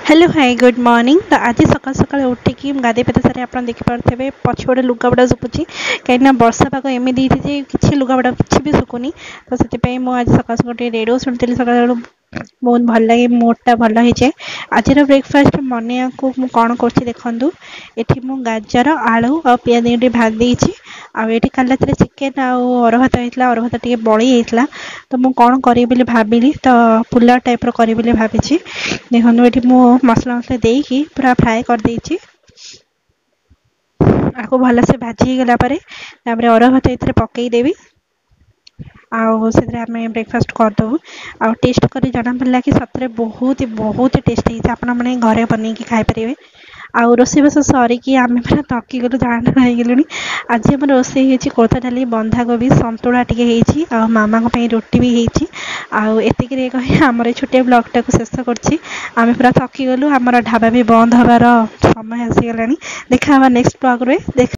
Hello, high, good morning. ତ ଆଜି ସକାଳୁ ସକାଳୁ ଉଠିକି ମୁଁ ଗାଧୋଇ ପାଧୋଇ ସାରି, ଆପଣ ଦେଖିପାରୁଥିବେ ପଛପଟେ ଲୁଗାପଟା ଶୁଖୁଛି, କାହିଁକିନା ବର୍ଷା ପାଗ ଏମିତି ଦେଇଛି ଯେ କିଛି ଲୁଗାପଟା କିଛି ବି ଶୁଖୁନି। ତ ସେଥିପାଇଁ ମୁଁ ଆଜି ସକାଳୁ ସକାଳୁ ଟିକେ ରେଡ଼ିଓ ଶୁଣିଥିଲି। ସକାଳୁ ସକାଳୁ ବହୁତ ଭଲ ଲାଗେ, ମୁଡ଼୍ଟା ଭଲ ହେଇଯାଏ। ଆଜିର ବ୍ରେକଫାଷ୍ଟ ବନେଇବାକୁ ମୁଁ କ'ଣ କରୁଛି ଦେଖନ୍ତୁ। ଏଠି ମୁଁ ଗାଜର, ଆଳୁ ଆଉ ପିଆଜ ଟିକେ ଭାଜି ଦେଇଛି। ଆଉ ଏଠି କାଲି ରାତିରେ ଚିକେନ୍ ଆଉ ଅରୁଆ ଭାତ ହେଇଥିଲା। ଅରୁଆ ଭାତ ଟିକେ ବଳି ଯାଇଥିଲା, ତ ମୁଁ କ'ଣ କରିବି ବୋଲି ଭାବିଲି, ତ ପୁଲାଉ ଟାଇପ୍ର କରିବି ବୋଲି ଭାବିଛି। ଦେଖନ୍ତୁ, ଏଠି ମୁଁ ମସଲା ମସଲା ଦେଇକି ପୁରା ଫ୍ରାଏ କରିଦେଇଛି। ଆକୁ ଭଲସେ ଭାଜି ହେଇଗଲା ପରେ ତାପରେ ଅରୁଆ ଭାତ ଏଥିରେ ପକାଇଦେବି ଆଉ ସେଥିରେ ଆମେ ବ୍ରେକଫାଷ୍ଟ କରିଦେବୁ। ଆଉ ଟେଷ୍ଟ କରି ଜଣାପଡ଼ିଲା କି ସତରେ ବହୁତ ବହୁତ ଟେଷ୍ଟ ହେଇଛି। ଆପଣମାନେ ଘରେ ବନେଇକି ଖାଇପାରିବେ। ଆଉ ରୋଷେଇବାସ ସରିକି ଆମେ ପୁରା ଥକିଗଲୁ, ଝାଳ ହେଇଗଲୁଣି। ଆଜି ଆମର ରୋଷେଇ ହେଇଛି କୋଳଥ ଡାଲି, ବନ୍ଧାକୋବି ସନ୍ତୁଳା ଟିକେ ହେଇଛି ଆଉ ମାମାଙ୍କ ପାଇଁ ରୁଟି ବି ହେଇଛି। ଆଉ ଏତିକିରେ କହି ଆମର ଏ ଛୋଟିଆ ବ୍ଲଗ୍ଟାକୁ ଶେଷ କରୁଛି। ଆମେ ପୁରା ଥକିଗଲୁ, ଆମର ଢାବା ବି ବନ୍ଦ ହେବାର ସମୟ ଆସିଗଲାଣି। ଦେଖା ହେବା ନେକ୍ସଟ ବ୍ଲଗ୍ରେ। ଦେଖ।